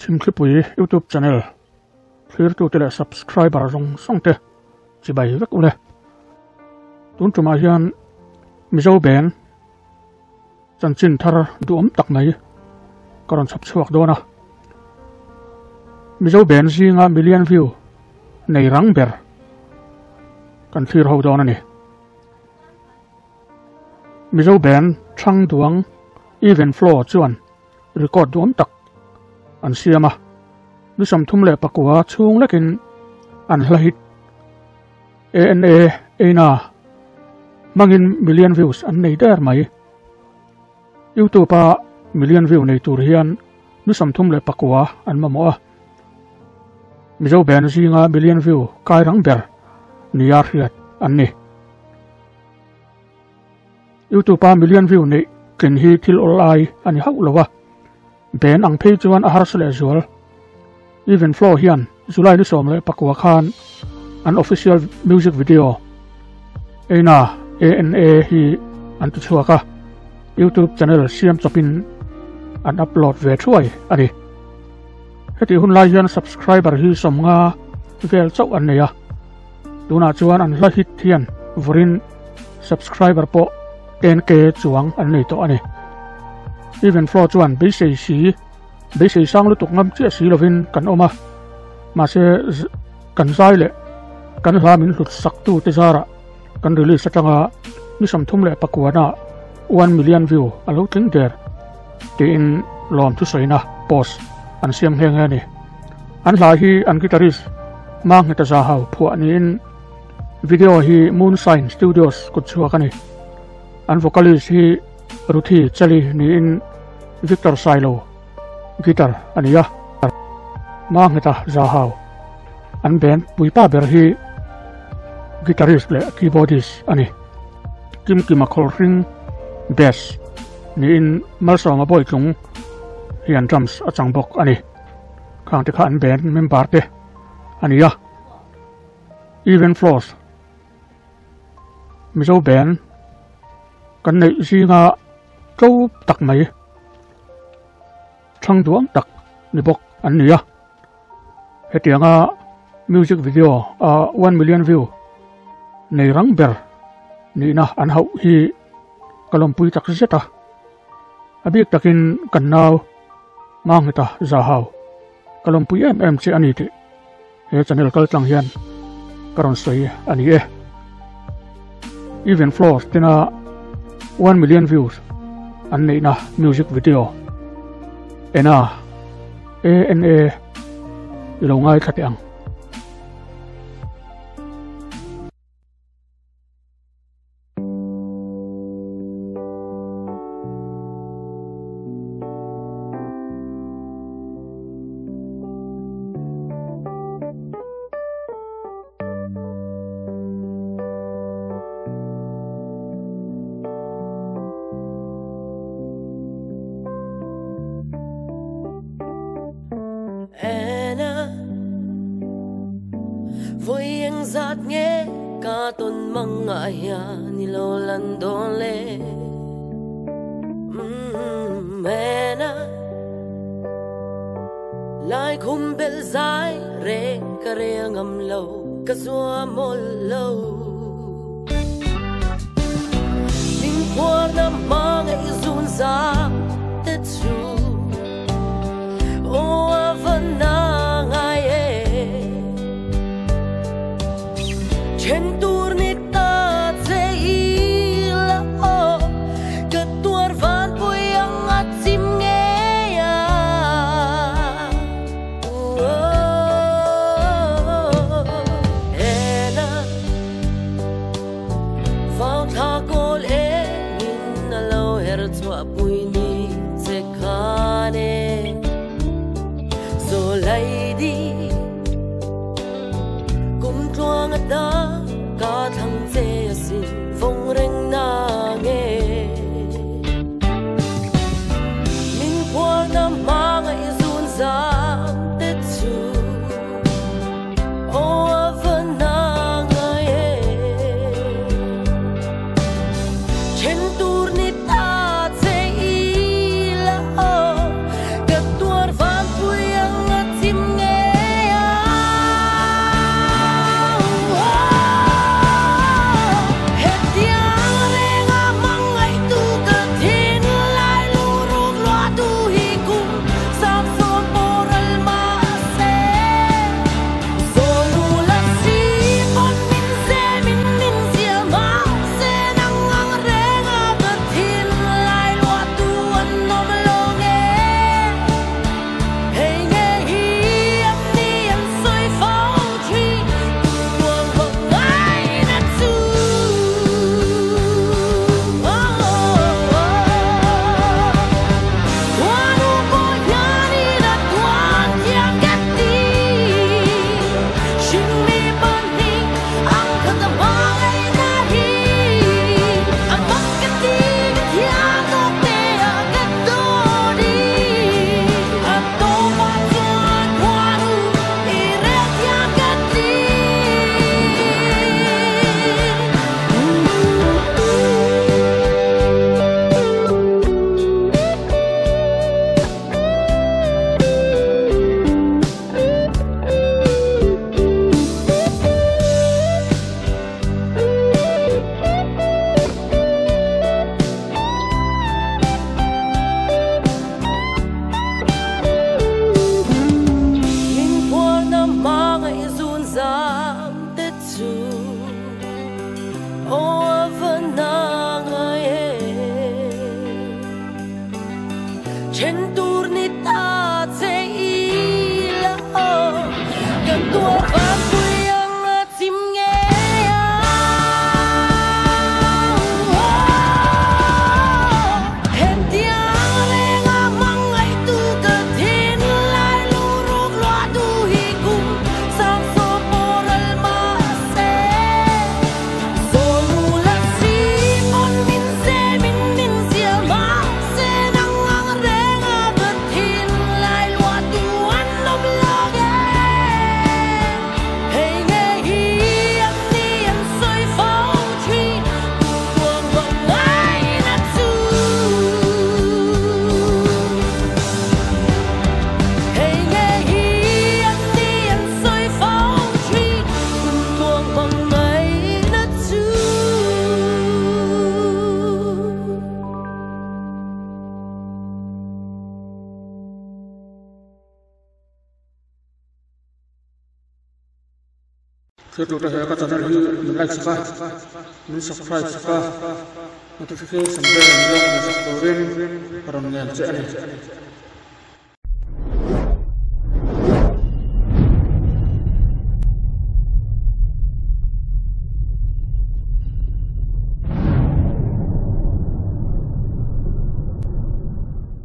Chhimthlipui YouTube channel thlirtute leh subscriber zawng zawng te chibai vek ule. Tun tumah hian Mizo band chanchin thar duhawm tak mai ka rawn chhawp chhuak dawn a. Mizo band zinga million view nei rang ber kan thlir ho dawn a ni. Mizo band Thang Duang Even Flow chuan record duam tak an siam a, ni 39 chhung lekin an hla hit ANA Eina hmangin million views an nei der mai. YouTube a million view nei tur hian ni 39 an mamawh a, Mizo band zinga million view kai rang ber nia hriat an ni. YouTube a million view neih tlin hi thil awl ai a ni hauh lo a, band ang phei chuan a harsa leh zual. Even Flow hian July ni 19 khan an official music video Eina ANA hi an ti chhuak a, YouTube channel siam chawpin an upload ve thuai a ni. Heti hun lai hian subscriber hi 50 vel chauh an nei a, tunah chuan an hla hit hian vawiin subscriber pawh 10k chuang an nei tawh a ni. Even Flow chuan beisei si, beisei sang lutuk ngam chiah si lovin kan awm a, mahse kan zai leh kan hla min hlut sak tu te zarah kan release atanga ni 39 ah 1 million view a lo tling der tiin lawm thusawiina post an siam nghe nghe a ni. An hla hi an guitarist Mangheta Zahau phuah niin video hi Moonshine Studios kut chhuak a ni. An vocalist hi Ruthi Chali niin Victor Sailo guitar a ni a. Mangheta Zahau an band puipa ber hi guitarist leh keyboardist a ni. Kimkima Khawlhring bass niin Malsawma Bawitlung hian drums a chang bawk a ni. Khang te kha an band member te a ni a. Even Flows Mizo band kan neih zinga tlo tak mai thang duang tak ni bawk an ni a. Hetianga music video a 1 million view nei rang ber nihna an hauh hi ka lawmpui tak zet a. A bik takin kan nau Mangheta Zahau ka lawmpui em em che a ni tih he channel kal tlang hian ka rawn sawi a ni e. Even Flows tena 1 million views an neihna music video ena ANA i lo ngaithla teh ang. Anna Voi eng zat nge ka ton manga hian i lo lan dawn le Anna Lai khum bel zai reng ka rel ngam lo ka zua mol lo Min phuar na hmangaih zun zam te chu O a va na ngai e Then tur ni ta che i la o Ka tuar van pui ang a chim nge a Ena Vau thla kawl engin a lo her chhuah pui ni che khan e Zo lai di Kum tluang a ta ka van pui ang a chim ngei ang. Hetiang renga hmangaihtu ka thinlai lungruk luahtu hi kum sang sawm pawh ral mahse. Zawlnu la si pawn min zem in min zial mahse nang ang renga ka thinlai luahtu an awm lo nge. Hei nge hi an ni an sawi fo thin kum tuang vang ngaina chu. Hei nge hi an ni an sawi fo thin kum tuang vang ngaina chu. Thiltute he ka channel hi min like sak a, min subscribe sak a, notification bell min lo hmuh sak turin ka rawn ngen che a ni.